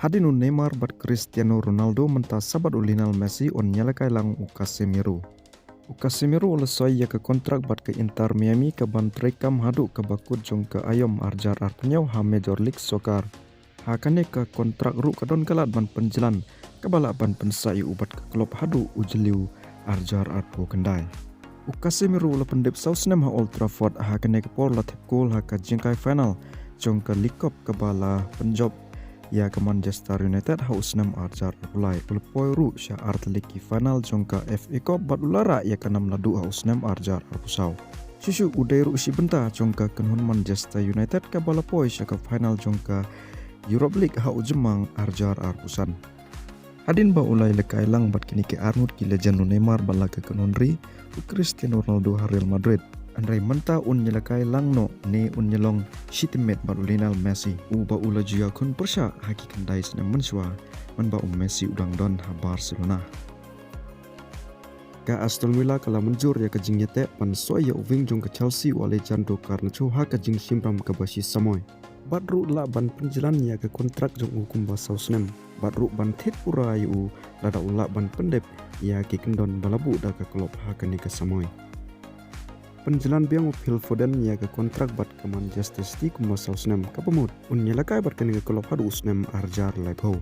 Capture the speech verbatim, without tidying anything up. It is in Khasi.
Hadien u Neymar bad Cristiano Ronaldo mynta sa bad u Lionel Messi un ïalehkai lang u Casemiro. U Casemiro u la soi ïa ka kontrak bad ka Inter Miami kaban treikam haduh kaba kut jong ka aïom arhajar arphew hynñiew ha Major League Soccer. Ha kane ka kontrak ruh ka don ka lad ban pynjlan kaba lah ban pynsah ïa u bad ka klub haduh u Jylliew arhajar arphew khyndai. U Casemiro u la pyndep saw snem ha Old Trafford, ha kane ka por la thep kol ha ka jingïalehkai final jong ka League Cup kaba la pynjop ïa ka Manchester United ha u snem arhajar arphew lai. U la poi ruh sha ar tylli ki final jong ka F A Cup bad u la rah ïa ka nam naduh ha u snem arhajar arphew saw. Shuh shuh u dei ruh shi bynta jong ka kynhun Manchester United kaba la poi sha ka final jong ka Europa League ha u Jymmang arhajar arphew san. Hadien ba u la ïalehkai lang bad kine ki arngut ki legend, u Neymar bad la ka kynhun ri, u Cristiano Ronaldo ha Real Madrid, hynrei mynta un ïalehkai lang noh ne un ïalong shi teammate bad u Lionel Messi uba u la ju ïakhun pyrshah ha ki khyndai snem mynshuwa, mynba u Messi u dang don ha Barcelona. Ka Aston Villa ka la mynjur ïa ka jingïateh ban soi ïa u wing jong ka Chelsea, u Alejandro Garnacho, ha ka jingshim ram kaba shi samoi. Bad ruh lah ban pynjlan ïa ka kontrak jong u kumba saw snem bad ruh ban thied pura ïa u lada u lah ban pyndep ïa ki kyndon ba la buh da ka klub ha kane ka samoi. Pynjlan biang u Phil Foden ïa ka kontrak bad ka Manchester City kumba saw snem, kaba mut un ïalehkai bad kane ka klub haduh u snem arhajar laiphew.